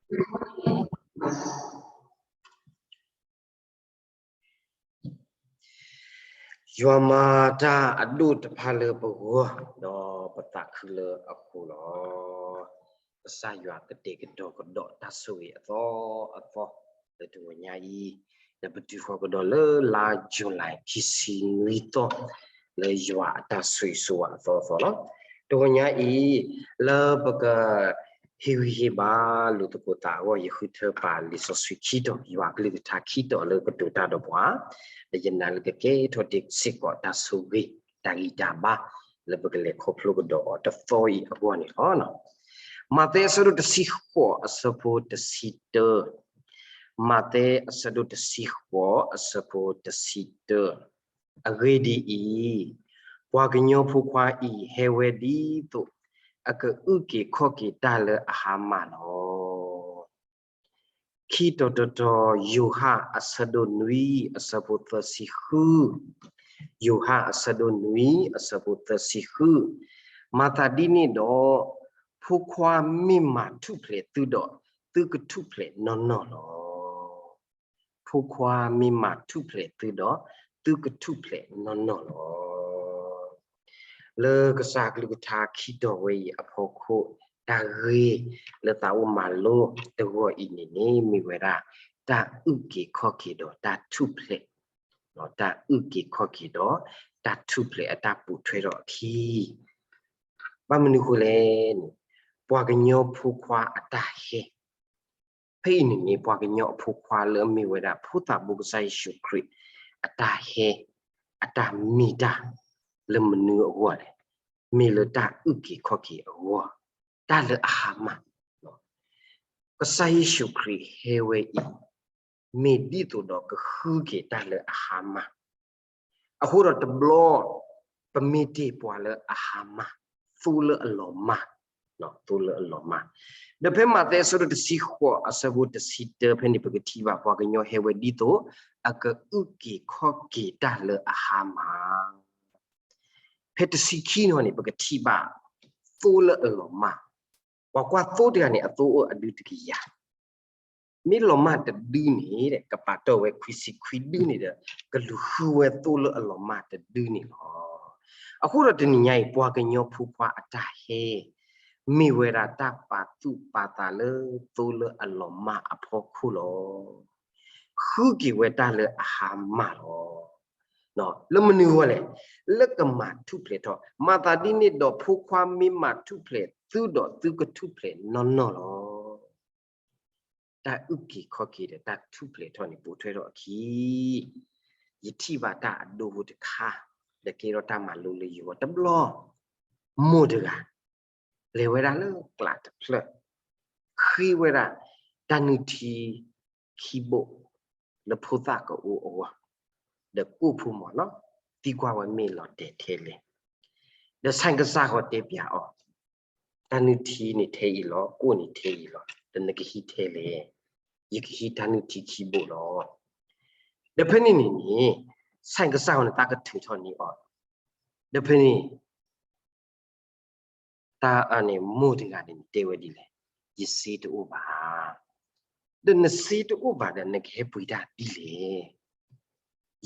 ယွၤမၤတၢ်အဒိၣ်တဖၣ်လၢပဂီၢ်, ဒီးပသးခုလၢအဃိလီၤ. ကစၢ်ယွၤကတဲာ်ကတီၤကဒီးတၢ်ဆိၣ်ဂ့ၤအသီအသီ လၢတဂီၤညါအံၤ, ဒီးပတုၤဃီၤကဒီးလၢလါယူၤလံ ခံဆံနွံသီ လၢယွၤအတၢ်ဆိၣ်ဂ့ၤဆိၣ်ဝါအသီအသီလီၤ. တဂီၤညါအံၤ လၢပက ဟ့ၣ်ဂံၢ်ဟ့ၣ်ဘါလိာ်သကိးသးအဂီၢ် ယဃုထၢပာ်လံာ်စီဆှံခံတီၤ, ယွၤအကလုၢ်ကထါခံတီၤလၢကတိၤတၢ်ဒီးပှၤ, ဒီးယနာ်လၢကကဲထီၣ်တ့ၢ်စ့ၢ်ကီးတၢ်ဆိၣ်ဂ့ၤ တၢ်ဂံၢ်တၢ်ဘါ လၢပကလဲၤခီဖျိကဒီးအီၤတသီအံၤအဂီၢ်န့ၣ်လီၤ. မးသဲအဆၢဒိၣ်တဆံဃိးအဆၢဖိတဆံတၢ, မးသဲအဆၢဒိၣ်တဆံဃိးအဆၢဖိတဆံတၢ, အဂ့ၢ်ဒ်အံၤ, ပှၤကညီဖိခွါအံၤဟဲဝဲဒ်သိး အကအုၣ်က့ၤခီၣ်က့ၤတၢ်လၢအဟါမၢ်လီၤ. ခံတီၤတတီၤ ယိၤဟၣ်အဆၢဒိၣ်နွံအဆၢဖိသၢဆံဃု, ယိၤဟၣ်အဆၢဒိၣ်နွံအဆၢဖိသၢဆံဃု, မၤသးဒ်န့ၣ်ဒီး ဖိခွါမ့ၢ်မၤထူၣ်ဖျဲးသုဒီး သုကထူၣ်ဖျဲးနီၢ်နီၢ်လီၤ. ဖိခွါမ့ၢ်မၤထူၣ်ဖျဲးသုဒီး သုကထူၣ်ဖျဲးနီၢ်နီၢ်လီၤ. လၢကစၢ်ကလုၢ်ကထါခံတီၤဝဲအံၤအဖီခိၣ် တၢ်ဂ့ၢ်လၢသးအိၣ်မၤလိတဂီၢ်အံၤန့ၣ်န့ၣ် မ့ၢ်ဝဲဒၣ် တၢ်အုၣ်က့ၤခီၣ်က့ၤဒီးတၢ်ထူၣ်ဖျဲး, တၢ်အုၣ်က့ၤခီၣ်က့ၤဒီးတၢ်ထူၣ်ဖျဲးအတၢ်ပိာ်ထွဲထီၣ်အခံ ဘၣ်မနုၤအဃိလဲၣ်န့ၣ် ပှၤကညီဖိခွါအတၢ်ဟဲ ဖဲအံၤန့ၣ်န့ၣ် ပှၤကညီအဖိခွါလၢအမ့ၢ်ဝဲဒၣ် ဖိသၣ်ဘိကစၢ်ယ့ၣ်ၡူးခရံာ်အတၢ်ဟဲ အတၢ်မ့ၢ်တၢ်လၢမနုၤအဂီၢ်လဲၣ်, မ့ၢ်လၢတၢ်အုၣ်က့ၤခီၣ်က့ၤအဂီၢ်, တၢ်လၢအဟါမၢ် ကစၢ်ယ့ၣ်ၡူးခရံာ်ဟဲဝဲအံၤ မ့ၢ်ဒ်သိးဒီးကဃုက့ၤတၢ်လၢအဟါမၢ်, အဃိဒီးတဘျီ ပမ့ၢ်တ့ၢ်ပှၤလၢအဟါမၢ်, သိလၢအလီၤမၢ်, သိလၢအလီၤမၢ်, ဒီးဖဲမးသဲအဆၢဒိၣ်တဆံဃိးအဆၢဖိတဆံတၢ ဖဲန့ၣ်ပကထံၣ်ဘၣ် ပှၤကညီဟဲဝဲဒ်သိး အကအုၣ်က့ၤခီၣ်က့ၤတၢ်လၢအဟါမၢ် ဖဲတဆံခံန့ၣ် ပကထံၣ်ဘၣ် သိလၢအလီၤမၢ်, ပှၤကွၢ်သိတဂၤန့ၣ် အသိအိၣ်အဒုတကယၤ, မ့ၢ်လီၤမၢ်တဒုန့ၣ် ကပာ်တ့ၢ်ဝဲခွံဆံခွံဒုန့ၣ်ဒီး ကလူၤဃုဝဲသိလၢအလီၤမၢ်တဒုန့ၣ်လီၤ. အဃိဒီးတနံၤညါအံၤ ပှၤကညီဖိခွါအတၢ်ဟဲ မ့ၢ်ဝဲဒၣ်တၢ်ပာ်သူၣ်ပာ်သးလၢသိလၢအလီၤမၢ်အဖီခိၣ်လီၤ. ဃုက့ၤဝဲတၢ်လၢအဟါမၢ်လီၤ. လၢမနုၤအဂီၢ်လဲၣ်, လၢကမၤထူၣ်ဖျဲးထီၣ်, မၤသးဒ်န့ၣ်ဒီး ဖိခွါမ့ၢ်မၤထူၣ်ဖျဲးသုဒီးသုကထူၣ်ဖျဲးနီၢ်နီၢ်လီၤ. တၢ်အုၣ်က့ၤခီၣ်က့ၤဒီးတၢ်ထူၣ်ဖျဲးထီၣ်န့ၣ် ပိာ်ထွဲထီၣ်အခံ, ယထံၣ်ဘၣ်တၢ်အဒိဖိတခါ, ဒီးကဲထီၣ်တၢ်မၤလိလၢယဂီၢ်တဘျီ, မိၢ်တဂၤ လဲၤဝဲဒၣ်လၢကျးတဖျၢၣ်, ဃ့ဝဲဒၣ်တၢ်နုၢ်ထံခံဘိၣ် လၢဖိသၣ်ကအိၣ်အဂီၢ်, ဒီးကိၣ်ဖိမီၤလီၤ, သံကွၢ်ဝဲမ့ၢ်လီၤတဲာ်ထဲလဲၣ်, ဒီးဆဲးကစၢ်ဃီတဲပျးအီၤ, တၢ်နုၢ်ထံန့ၣ်ထဲအံၤလီၤ, ကိၣ်န့ၣ်ထဲအံၤလီၤ, ဒီးနကဟံးထဲလဲၣ်, ယကဟံးတၢ်နုၢ်ထံခံဘိၣ်လီၤ. ဒီးဖဲန့ၣ်န့ၣ်န့ၣ် ဆဲးကစၢ်ဃီန့ၣ် သးကထုးထီၣ်န့ၢ်အီၤ, ဒီးဖဲန့ၣ် တၢ်အန့ၣ် မိၢ်တဂၤန့ၣ် တဲဝဲဒ်လဲၣ်, ယစ့တအိၣ်ဘၣ်. ဒီးနစ့တအိၣ်ဘၣ်ဒီး နကဟဲပှ့ၤတၢ်ဒ်လဲၣ်.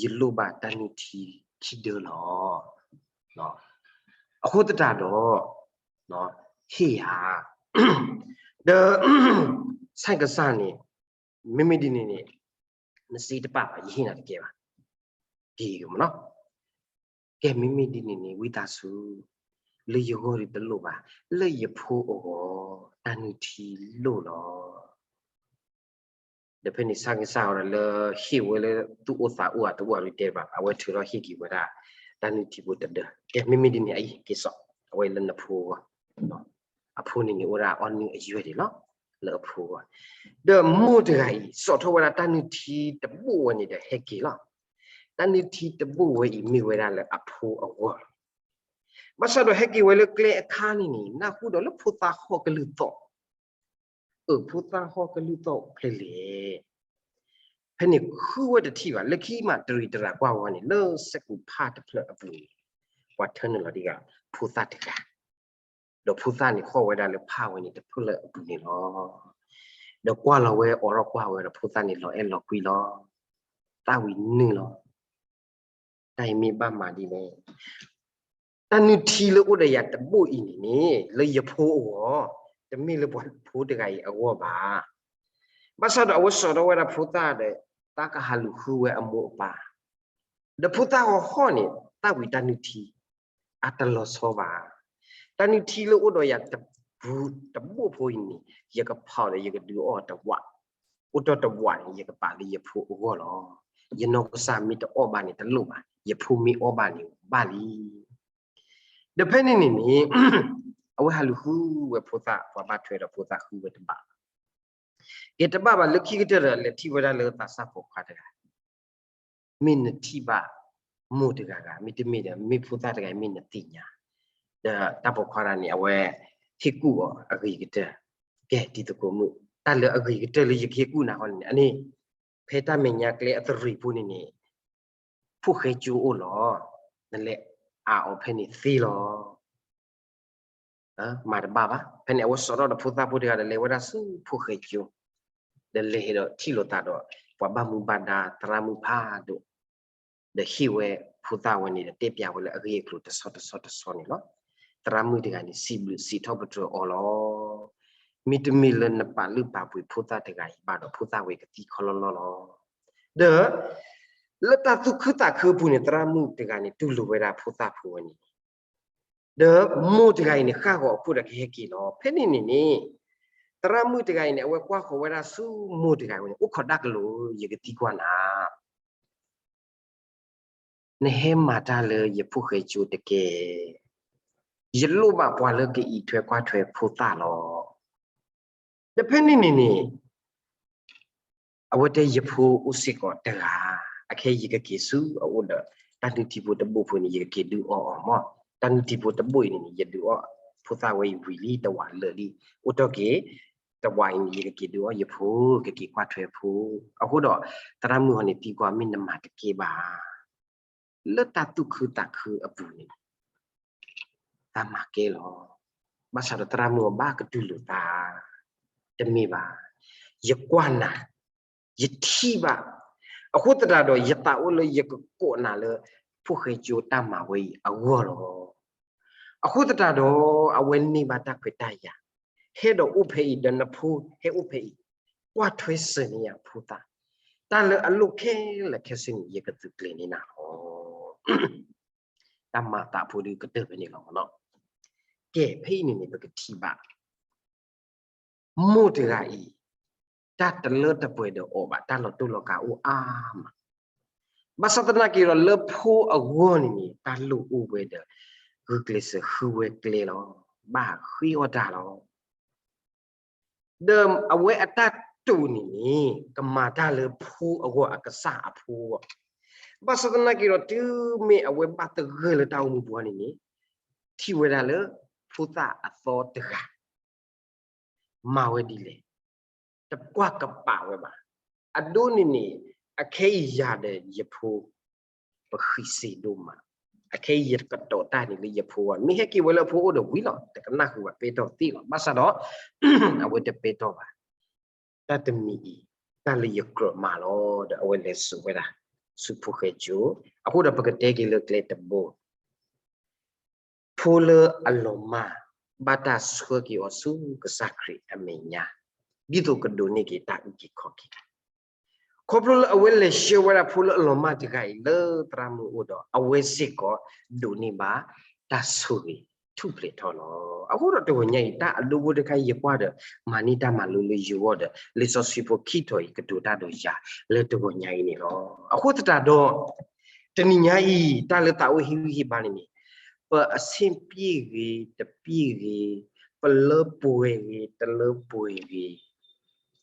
ယလိၣ်ဘၣ်တၢ်နုၢ်ထံခံဒၢလီၤ. အဃိသတးဒီး ဟ့ၣ်ယၤ, ဒီး ဆဲးကစၢ်န့ၣ် မ့မ့ၢ်ဒ်န့ၣ်န့ၣ် နစ့တပာ်ဘၣ်, ယဟ့ၣ်နၤတကဲဘၣ်. က့ၤကမနီၤ, ကဲမ့မ့ၢ်ဒ်န့ၣ်န့ၣ် ဝံသးစူၤ, လၢယဂီၢ်ဒ်တလိၣ်ဘၣ်, လၢယဖိအဂီၢ် တၢ်နုၢ်ထံလိၣ်လီၤ. ဒီးဖဲန့ၣ်ဆဲးကစၢ်ဃီဒီး လၢဟ့ၣ်ဝဲလၢသူၣ်အိၣ်သးအိၣ်အတအိၣ်အရူတဲဘၣ်, အဝဲထုးထီၣ်ဟ့ၣ်က့ၤဝဲဒၣ် တၢ်နုၢ်ထံဖိတဒၢ, ကဲမ့မ့ၢ်ဒ်န့ၣ်အံၤ က့ၤစိာ်, အဝဲလၢနဖိအဂီၢ်, အဖိန့ၣ်န့ၣ် အိၣ်ဒၣ်အီနုၢ်အယွဲၢ်ဒံးလီၤ, လၢအဖိအဂီၢ်, ဒီးမိၢ်တဂၤအံၤ စိာ်ထီၣ်ဝဲဒၣ်တၢ်နုၢ်ထံတဘိၣ်ဝဲန့ၣ်ဒီးဟဲက့ၤလီၤ. တၢ်နုၢ်ထံတဘိၣ်ဝဲအံၤ မ့ၢ်ဝဲဒၣ်လၢအဖိအဂီၢ်လီၤ. ဘၣ်ဆၣ်ဒီးဟဲက့ၤဝဲလၢကျဲအခါန့ၣ်န့ၣ် နၢ်ဟူဒီးလၢဖိသၣ်ဟီၣ်ကလုၢ်သီၣ်, အဖိသၣ်ဟီၣ်ကလုၢ်သီၣ်ဖဲလဲၣ်, ဖဲန့ၣ်ဃုဝဲတထံၣ်ဘၣ်, လၢခံမးတရံးတရၤကွၢ်ဝဲန့ၣ် လၢစဲးကူးဖးတဖျၢၣ်အပူၤန့ၣ် ပှၤထၢနုာ်လီၤဒံးဂၤ ဖိသၣ်တဂၤ, ဒီးဖိသၣ်န့ၣ်ဟီၣ်ဝဲဒၣ်လၢဖးဝဲန့ၣ်တဖျၢၣ်အပူၤန့ၣ်လီၤ. ဒီးကွၢ်လီၤဝဲ အိးထီၣ်ကွၢ်ဝဲဒီးဖိသၣ်န့ၣ် လီၤအဲၣ်လီၤကွံလီၤ. သၣ်ဝံၤနုာ်လီၤ. တၢ်အံၤမ့ၢ်ဘၣ်မၤဒ်လဲၣ်. တၢ်နုၢ်ထံလၢအိၣ်ဒီးယၤတဘိၣ်အံၤန့ၣ်န့ၣ် လၢယဖိအဂီၢ်, တမ့ၢ်လၢပှၤဖိတဂၤအံၤအဂီၢ်ဘၣ်. ဘၣ်ဆၣ်ဒီးအဝဲစိာ်ထီၣ်ဝဲဒၣ်ဖိသၣ်ဒီး တၢ်ကဟးလူၤဃုဝဲအမိၢ်အပၢ်, ဒီးဖိသၣ်ဂီၤဟီၣ်န့ၣ် သၣ်ဝံၤတၢ်နုၢ်ထံ အတလီၤဆီဘၣ်. တၢ်နုၢ်ထံလၢအိၣ်ဒီးယၤတပူၤတဘိၣ်ဖိအံၤန့ၣ် ယကဖီၣ်ဒီးယကဒုးအီၣ်တဝး, အိၣ်တ့ၢ်တဝးန့ၣ် ယကပာ်လၢယဖိအဂီၢ်လီၤ. ယနီၢ်ကစၢ်မ့ၢ်တအီၣ်ဘၣ်န့ၣ်တလိၣ်ဘၣ်, ယဖိမ့ၢ်အီၣ်ဘၣ်န့ၣ်ဘၣ်လံ. ဒီးဖဲန့ၣ်န့ၣ်န့ၣ် အဝဲဟးလူၤဃုဝဲဖိသၣ်, ပှၤဘၣ်ထွဲဒီးဖိသၣ်ဃုဝဲတဘၣ်ဘၣ်. ကဲတဘၣ်ဘၣ် လၢခံကတၢၢ်ဒီး လဲၤထံၣ်ဝဲဒၣ်လၢသးစၢ်ပိာ်ခွါတဂၤ, မ့ၢ်နထံၣ်ဘၣ်မိၢ်တဂၤဂၤ မ့တမ့ၢ်ဒီး မ့ၢ်ဖိသၣ်တဂၤအံၤမ့ၢ်နသ့ၣ်ညါ, ဒီးတၢ်ပိာ်ခွါတဂၤန့ၣ် အဝဲဟ့ၣ်ကူၣ်အီၤအဂ့ၤကတၢၢ်. ကဲတံၤသကိးမုၣ်, တၢ်လၢအဂ့ၤကတၢၢ်လၢယကဟ့ၣ်ကူၣ်နၤဃီန့ၣ် အန့ၣ် ဖဲတၢ်မဲာ်ညါကျဲအသရံၣ်ပူၤန့ၣ်န့ၣ် ဖိၣ်ဃဲကၠိအိၣ်လီၤ. နလဲၤအးအီၤဖဲန့ၣ်သ့လီၤ. မၤတဘၣ်ဘၣ်. ဖဲန့ၣ် အဝဲစိာ်ထီၣ်ဒီးဖိသၣ်ဖိတဂၤဒီး လဲၤဝဲဒၣ်ဆူဖိၣ်ဃဲကၠိ, ဒီးလဲၤဒီးထံၣ်လိာ်သးဒီး ပှၤဘၣ်မူဘၣ်ဒါသရၣ်မုၣ်ဖးဒိၣ်, ဒီးဟ့ၣ်ဝဲဖိသၣ်ဝဲန့ၣ်ဒီး တဲပျးဝဲလၢအဂ့ၢ်အကျိၤတဆီတဆီတဆီန့ၣ်လီၤ. သရၣ်မုၣ်တဂၤန့ၣ် စံးဘျုးစံးထီၣ်ပတြၢၤအီၤလီၤ. မ့တမ့ၢ်လၢနပာ်လုၢ်ပာ်ပှ့ၤဖိသၣ်တဂၤအံၤဘၣ်ဒီး ဖိသၣ်ဝဲကသံခီလီၢ်လီၢ်လီၤ. ဒီး လၢတၢ်သူၣ်ခုသးခုအပူၤန့ၣ် သရၣ်မုၣ်တဂၤန့ၣ် တူၢ်လိာ်ဝဲဒၣ်ဖိသၣ်ဖိဝဲန့ၣ် ဒီးမိၢ်တဂၤအံၤန့ၣ် ဃၣ်ဂီၤအခိၣ်ဒီးကဟဲက့ၤလီၤ. ဖဲန့ၣ်န့ၣ်န့ၣ် သရၣ်မုၣ်တဂၤအံၤန့ၣ် အဝဲကွၢ်ဃီၤဝဲဒၣ်ဆူမိၢ်တဂၤဝဲန့ၣ် အိၣ်ခိးဒၣ်ကလိာ် ယကသံကွၢ်နၤ နဟဲမၤတၢ်လၢယဖိၣ်ဃဲကၠိတကဲ, ယလိၣ်ဘၣ်ပှၤလၢကအံးထွဲကွၢ်ထွဲဖိသၣ်လီၤ. ဒီးဖဲန့ၣ်န့ၣ်န့ၣ် အဝဲတဲယဖိအိၣ်စ့ၢ်ကီးတဂၤ, အခဲအံၤယကက့ၤဆူအအိၣ်ဒီး တၢ်နုၢ်ထံဖိတဘိၣ်ဖိန့ၣ် ယကက့ၤဒုးအီၣ်အီၤမၢ်, တၢ်နုၢ်ထံဖိတဘိၣ်အံၤန့ၣ်န့ၣ် ယဒုးအီၣ်ဖိသၣ်ဝဲအံၤဝံၤလံ တဝးလၢာ်လံ, အိၣ်တ့ၢ်က့ၤ တဝးအံၤန့ၣ် ယကက့ၤဒုးအီၣ်ယဖိ, ကက့ၤကွၢ်ထွဲဖိ. အဃိဒီး သရၣ်မုၣ်ဟီန့ၣ်သံကွၢ်မ့ၢ်နမၤတကဲဘၣ် လၢတၢ်သူၣ်ခုသးခုအပူၤန့ၣ် သးမၤကဲလီၤ. ဘၣ်ဆၣ်ဒီးသရၣ်မုၣ်အဘၣ်ကတူၢ်လိာ်သး, တမ့ၢ်ဘၣ်, ယကွၢ်နၤ, ယထံၣ်ဘၣ်, အဃိသတးဒီး ယသးအိၣ်လၢယကကိးနၤလၢ ဖိၣ်ဃဲကၠိတၢ်မၤဝဲအံၤအဂီၢ်လီၤ. အဃိသတးဒီး အဝဲန့ၢ်ဘၣ်တၢ်ခွဲးတၢ်ယာ်, ဟဲဒီးအိၣ်ဖဲအံၤ ဒီးနဖိဟဲအိၣ်ဖဲအံၤ, ကွၢ်ထွဲစၢၤန့ၢ်ယၤဖိသၣ်, တၢ်လၢအလိၣ်ခဲလၢာ်ခဲဆ့န့ၣ် ယကသုးကျဲၤန့ၢ်နၤလီၤ. တၢ်မၤသးဖိဒုးကတၢၢ်ဖဲန့ၣ်လီၤ. ကဲ ဖဲအံၤန့ၣ်န့ၣ် ပကထံၣ်ဘၣ် မိၢ်တဂၤအံၤ တၢ်တလၢတပှဲၤဒီးအီၤဘၣ်, တၢ်လီၤတိၢ်လီၤကးအိၣ်အါမး, ဘၣ်ဆၣ်သနာ်က့ဒီး လၢဖိအဂီၢ်န့ၣ်န့ၣ် တၢ်လိၣ်အိၣ်ဝဲဒီး ဂုာ်ကျဲးစၢးဃုဝဲကျဲလီၤ, ဘၣ်ဃ့အီၣ်တၢ်လီၤ. ဒီးအဝဲအတၢ်တိာ်န့ၣ်န့ၣ် ကမၤတၢ်လၢဖိအဂီၢ် အကစၢ်အဖိအဂီၢ်, ဘၣ်ဆၣ်သနာ်က့ဒီး တုၤမ့ၢ်အဝဲဘၣ်သဂၢၢ်လၢတၢ်အိၣ်မူပူၤန့ၣ်န့ၣ် ထံၣ်ဝဲဒၣ်လၢ ဖိသၣ်အသီတဂၤ မၤဝဲဒ်လဲၣ်, တကွၢ်ကပာ်ဝဲဘၣ်. အဒိန့ၣ်န့ၣ် အခဲအံၤယၤဒီးယဖိ ပဃံးစ့ဒိၣ်မး, အခဲအံၤယကတီၤတၢ်န့ၣ်လၢယဖိအဂီၢ်, မ့ၢ်ဟဲက့ၤဝဲလၢအဖိအိၣ်ဒီးဝံၤလီၤ, တကနၣ်ဃုာ်ဘၣ် ပဲထီၣ်သ့လီၤ. ဘၣ်ဆၣ်ဒီး အဝဲတပဲထီၣ်ဘၣ်. တၢ်တမံၤအံၤ တၢ်လၢယကြၢးမၤလီၤဒီး အဝဲလဲၤစိာ်ဝဲဒၣ် ဆူဖိၣ်ဃဲကၠိ, အဃိဒီးပကတဲက့ၤလၢကျဲတဘိ ဖိလၢအလီၤမၢ် ဘၣ်တၢ်ဆှၢက့ၤအီၤဆူကစၢ်ခရံာ်အမဲာ်ညါ, ဒ်သိးကဒိးန့ၢ်က့ၤတၢ်အုၣ်က့ၤခီၣ်က့ၤ, ခီဖျိလၢအဝဲလဲၤဆှၢဝဲဒၣ်ဖိလၢအလီၤမၢ်တဂၤအံၤလၢသရၣ်မုၣ်အအိၣ်ဒီး အဝဲစ့ၢ်ကီးဒိးန့ၢ်ဘၣ်တၢ်ဆိၣ်ဂ့ၤ ထူၣ်ဖျဲးထီၣ်လီၤ. အဃိဒီးတဂီၤညါအံၤ တၢ်အဒိဖိတခါအံၤယကွၢ်ဒီး မၤန့ၢ်တၢ်မၤလိလၢယဂီၢ်ဒီး လံာ်စီဆှံဖိခံထီၣ်အံၤ ကတိၤတၢ်ဒီးယၤလၢတဂီၤညါအံၤန့ၣ်လီၤ. အဃိသတးဒီး တနံၤညါအံၤ တၢ်လၢသးအိၣ်ဟ့ၣ်ဂံၢ်ဟ့ၣ်ဘါန့ၣ်န့ၣ် ပအဆ့ၣ်ပျ့ၣ်ဂ့ၤ တပျ့ၣ်ဂ့ၤ, ပလၢပှဲၤဂ့ၤ တလၢပှဲၤဂ့ၤ,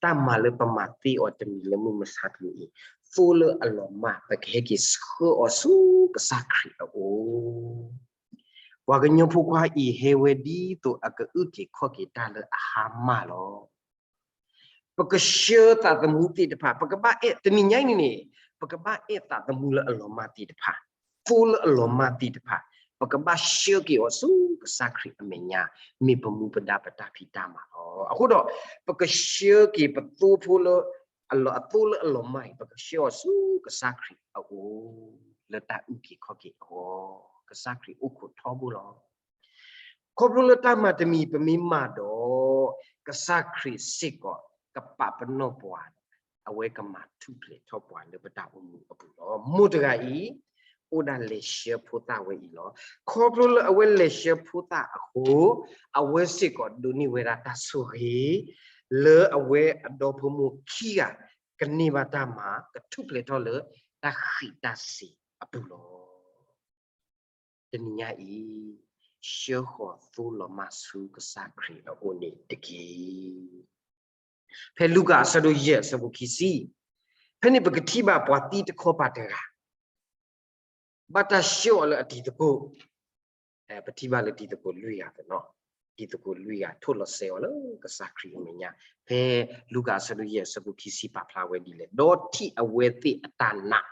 တၢ်မၤလၢပမၤသ့အီၤတမံၤလၢမုၢ်မဆါတနံၤအံၤ, သိလၢအလီၤမၢ် ပကဟဲက့ၤဆှၢအီၤဆူကစၢ်ခရံာ်အအိၣ်. ပှၤကညီဖိခွါအံၤဟဲဝဲဒ်သိးအကအုၣ်က့ၤခီၣ်က့ၤတၢ်လၢအဟါမၢ်လီၤ. ပကဆှၢသးသမူသ့ၣ်တဖၣ် ပကဘၣ်အဲၣ် တနံၤညါအံၤန့ၣ်န့ၣ် ပကဘၣ်အဲၣ်သးသမူလၢအလီၤမၢ်သ့ၣ်တဖၣ်, သိလၢအလီၤမၢ်သ့ၣ်တဖၣ်, ပကဘၣ်ဆှၢက့ၤအီၤဆူကစၢ်ခရံာ်အမဲာ်ညါ, မ့ၢ်ပမူပဒါပတၢ်ဖံးတၢ်မၤလီၤ. အဃိဒီး ပကဆှၢက့ၤပသိဖိလၢ အလီၢ်အသိလၢအလီၤမၢ်အံၤ ပကဆှၢအီၤဆူကစၢ်ခရံာ်အအိၣ် လၢတၢ်အုၣ်က့ၤခီၣ်က့ၤအဂီၢ်, ကစၢ်ခရံာ်အိၣ်ခိးထီဘိလီၤ. ခီဖျိလၢတၢ်မၤတမံၤပမ့ၢ်မၤဒီး ကစၢ်ခရံာ်စ့ၢ်ကီးကပာ်ပနီၣ်ပှၤ, အဝဲကမၤထူၣ်ဖျဲးထီၣ်ပှၤလၢပတၢ်အိၣ်မူအပူၤလီၤ. မိၢ်တဂၤအံၤ အိၣ်ဒၣ်လဲၤဆှၢဖိသၣ်ဝဲအံၤလီၤ. ခီဖျိလၢအဝဲလဲၤဆှၢဖိသၣ်အဃိ အဝဲစ့ၢ်ကီးဒိးန့ၢ်ဝဲဒၣ်တၢ်ဆိၣ်ဂ့ၤ လၢအဝဲအဒီဖိမိၢ်ခံဂၤ ကန့ၢ်ဘၣ်တၢ်မၤ ကထူၣ်ဖျဲးထီၣ်လၢတၢ်ဃံးတၢ်စ့ၤအပူၤလီၤ. တနံၤညါအံၤ ဆှၢဃီၤသိလီၤမၢ်ဆူကစၢ်ခရံာ်အအိၣ်န့ၣ်တက့ၢ်. ဖဲလူၤကၣ်အဆၢဒိၣ်ယဲၢ်အဆၢဖိခံဆံ, ဖဲန့ၣ်ပကထံၣ်ဘၣ်ပှၤသံတခီပၤတဂၤ ဘၣ်တၢ်ဆှၢအီၤလၢအတံၤသကိး, ပထံၣ်ဘၣ်လၢတံၤသကိးလွံၢ်ဂၤသ့ၣ်နီၤ, တံၤသကိးလွံၢ်ဂၤထိၣ်လီၤစဲအီၤလၢကစၢ်ခရံာ်အမဲာ်ညါ, ဖဲလူၤကၣ်အဆၢဒိၣ်ယဲၢ်အဆၢဖိခံဆံပာ်ဖျါဝဲဒ်လဲၣ်, ဒီးထံၣ်အဝဲသ့ၣ်အတၢ်နာ်,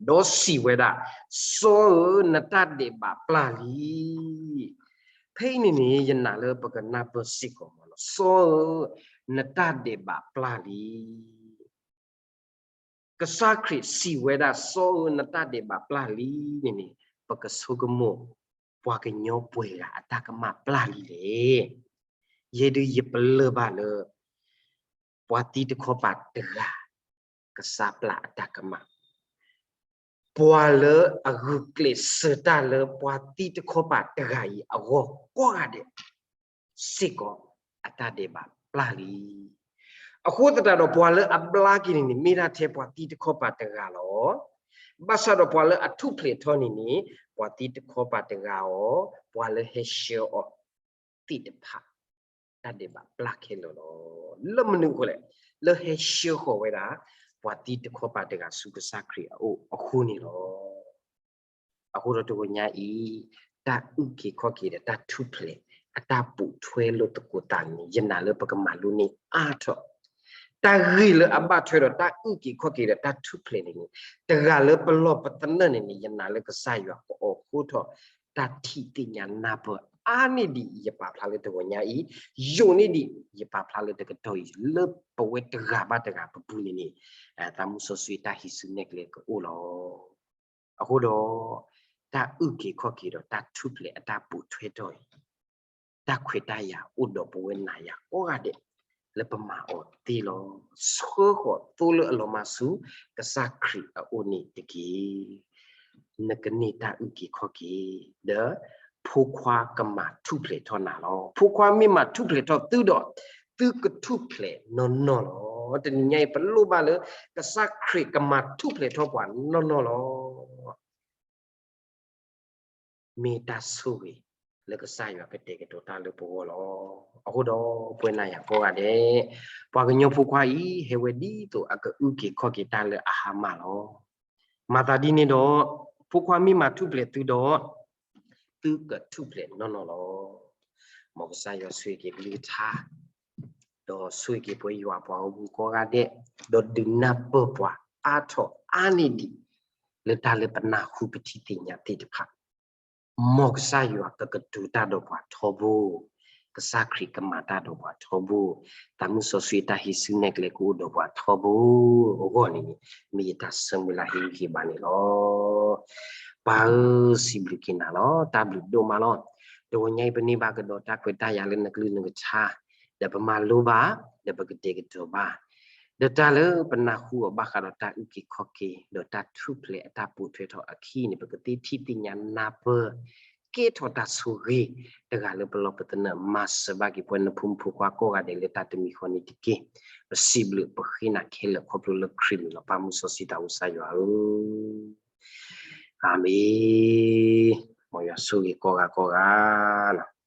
ဒီးစံးဝဲဒၣ်, စီၤဧၢ, နတၢ်ဒဲးဘးပျၢ်လံ. ဖဲအံၤန့ၣ်န့ၣ် ယနာ်လၢပကနၢ်ပၢၢ်စ့ၢ်ကီးမးလီၤ, စီၤဧၢ, နတၢ်ဒဲးဘးပျၢ်လံ. ကစၢ်ခရံာ်စံးဝဲဒၣ် စီၤဧၢ နတၢ်ဒဲးဘးပျၢ်လံန့ၣ်န့ၣ် ပကဆိကမိၣ် ပှၤကညီပှဲၤဂၤအတၢ်ကမၣ်ပျၢ်လံလဲၣ်. ယဲဒုးယပလၢၢ်ဘၣ်လၢ ပှၤသံတခီပၤတဂၤ ကစၢ်ပျၢ်အတၢ်ကမၣ် ပှၤလၢအဂုာ်ကျဲးစၢးတၢ်လၢပှၤသံတခီပၤတဂၤအံၤအဂီၢ်ကိးဂၤဒဲး စ့ၢ်ကီးအတၢ်ဒဲးဘးပျၢ်လံ. အဃိသတးဒီးပှၤလၢအဘျါက့ၤန့ၣ်န့ၣ် မ့ၢ်ဒၣ်ထဲပှၤသံတခီပၤတဂၤလီၤ. ဘၣ်ဆၣ်ဒီးပှၤလၢအထူၣ်ဖျဲးထီၣ်န့ၣ်န့ၣ် ပှၤသံတခီပၤတဂၤအီၤ, ပှၤလၢဟဲဆှၢအီၤသ့ၣ်တဖၣ် တၢ်ဒဲးဘးပျၢ်ခဲလၢာ်လီၤ. လၢမနုၤအဃိလဲၣ်, လၢဟဲဆှၢဃီၤဝဲဒၣ် ပှၤသံတခီပၤတဂၤဆူကစၢ်ခရံာ်အအိၣ်အဃိန့ၣ်လီၤ. အဃိဒီးတဂီၤညါအံၤ တၢ်အုၣ်က့ၤခီၣ်က့ၤဒီးတၢ်ထူၣ်ဖျဲး အတၢ်ပိာ်ထွဲလိာ်သကိးသးန့ၣ် ယနာ်လၢပကမၤလိန့ၢ်အါထီၣ် တၢ်ဂ့ၢ်လၢအဘၣ်ထွဲဒီးတၢ်အုၣ်က့ၤခီၣ်က့ၤဒီးတၢ်ထူၣ်ဖျဲးန့ၣ်န့ၣ် တဂၤလၢပလီၢ်ပသနၢၣ်န့ၣ်န့ၣ် ယနာ်လၢကစၢ်ယွၤကအိးထီၣ်ထီၣ် တၢ်ထံၣ်သ့ၣ်ညါနၢ်ပၢၢ်အါန့ၢ်ဒံး ယပာ်ဖျါလၢတဂီၤညါအံၤ, ယိာ်န့ၢ်ဒံး ယပာ်ဖျါလၢတကတီၢ်အံၤ လၢပဝဲတဂၤဘၣ်တဂၤပပူၤန့ၣ်န့ၣ် သးမူစီဆှံတၢ်ဟံးစုနဲၣ်ကျဲကအိၣ်လီၤ. အဃိဒီး တၢ်အုၣ်က့ၤခီၣ်က့ၤဒီးတၢ်ထူၣ်ဖျဲးအတၢ်ပိာ်ထွဲထီၣ်အံၤ တၢ်ခွဲးတၢ်ယာ်အိၣ်ဒီးပဝဲနၤယၤကိးဂၤဒဲး လၢပမၤအီၤသ့လီၤ. ဆှၢဃီၤသိလၢအလီၤမၢ်ဆူ ကစၢ်ခရံာ်အအိၣ်န့ၣ်တက့ၢ်. နကန့ၢ်တၢ်အုၣ်က့ၤခီၣ်က့ၤ ဒီး ဖိခွါကမၤထူၣ်ဖျဲးထီၣ်နၤလီၤ. ဖိခွါမ့ၢ်မၤထူၣ်ဖျဲးထီၣ်သုဒီး သုကထူၣ်ဖျဲးနီၢ်နီၢ်လီၤ. တနံၤညါအံၤ ပလိၣ်ဘၣ်လၢ ကစၢ်ခရံာ်ကမၤထူၣ်ဖျဲးထီၣ်ပှၤနီၢ်နီၢ်လီၤ. မ့ၢ်တၢ်ဆိၣ်ဂ့ၤလၢကစၢ်ယွၤကတဲာ်ကတီၤတၢ်လၢပဂီၢ်လီၤ. အဃိဒီး ပဝဲနၤယၤကိးဂၤဒဲး ပှၤကညီဖိခွါအံၤ ဟဲဝဲဒ်သိးအကအုၣ်က့ၤခီၣ်က့ၤတၢ်လၢအဟါမၢ်လီၤ. မၤသးဒ်န့ၣ်ဒီး ဖိခွါမ့ၢ်မၤထူၣ်ဖျဲးသုဒီး သုကထူၣ်ဖျဲးနီၢ်နီၢ်လီၤ. မ်ကစၢ်ယွၤဆိၣ်ဂ့ၤက့ၤကလုၢ်ကထါ ဒီးဆိၣ်ဂ့ၤက့ၤပဝဲယွၤပှၤဂီၢ်မုၢ်ကိးဂၤဒဲး, ဒီးဒုးနၢ်ပၢၢ်ပှၤအါထီၣ်အါန့ၢ်ဒံး လၢတၢ်လၢပနၢ်ဟူပထံၣ်သ့ၣ်ညါသ့ၣ်တဖၣ်, မ်ကစၢ်ယွၤကကတိၤတၢ်ဒီးပှၤထီဘိ, ကစၢ်ခရံာ်ကမၤတၢ်ဒီးပှၤထီဘိ, သးမုၢ်စီဆှံတၢ်ဟံးစုနဲၣ်ကျဲကအိၣ်ဒီးပှၤထီဘိအဂီၢ်န့ၣ် မ့ၢ်ယတၢ်ဆၢမုၢ်လၢ်ဟ့ၣ်ဂံၢ်ဟ့ၣ်ဘါန့ၣ်လီၤ. ပၢ်ဧၢ, စံးဘျုးက့ၤနၤလီၤ. တၢ်ဘျုးဒိၣ်မးလီၤ. တဂီၤညါအံၤ ပန့ၢ်ဘၣ်ကဒီးတၢ်ခွဲးတၢ်ယာ်လၢနကလုၢ်နကထါ, ဒီးပမၤလိဘၣ်, ဒီးပကတဲာ်ကတီၤဘၣ်, ဒီးတၢ်လၢပနၢ်ဟူအီၤဘၣ်ဃးဒီးတၢ်အုၣ်က့ၤခီၣ်က့ၤ ဒီးတၢ်ထူၣ်ဖျဲးအတၢ်ပိာ်ထွဲထီၣ်အခံန့ၣ် ပကသ့ထံၣ်သ့ၣ်ညါနၢ်ပၢၢ် ကဲထီၣ်တၢ်ဆိၣ်ဂ့ၤတဂၤလၢပလီၢ်ပသနၢၣ် မၤစၢၤဘၣ်က့ၤပဝဲနဖိမုၣ်ဖိခွါကိးဂၤဒဲးလၢတၢ်တမံၤဃီန့ၣ်တက့ၢ်. ပစံးဘျုးပဃ့နၤခဲလၢာ်ခီဖျိလၢခရံာ်မံၤလီၤ. ပၢ်မုၢ်စီဆှံသးဝံၣ်စၢ်ယွၤဧၢ, အၤမ့ၣ်. မ်ယွၤဆိၣ်ဂ့ၤကိးဂၤကိးဂၤလီၤ.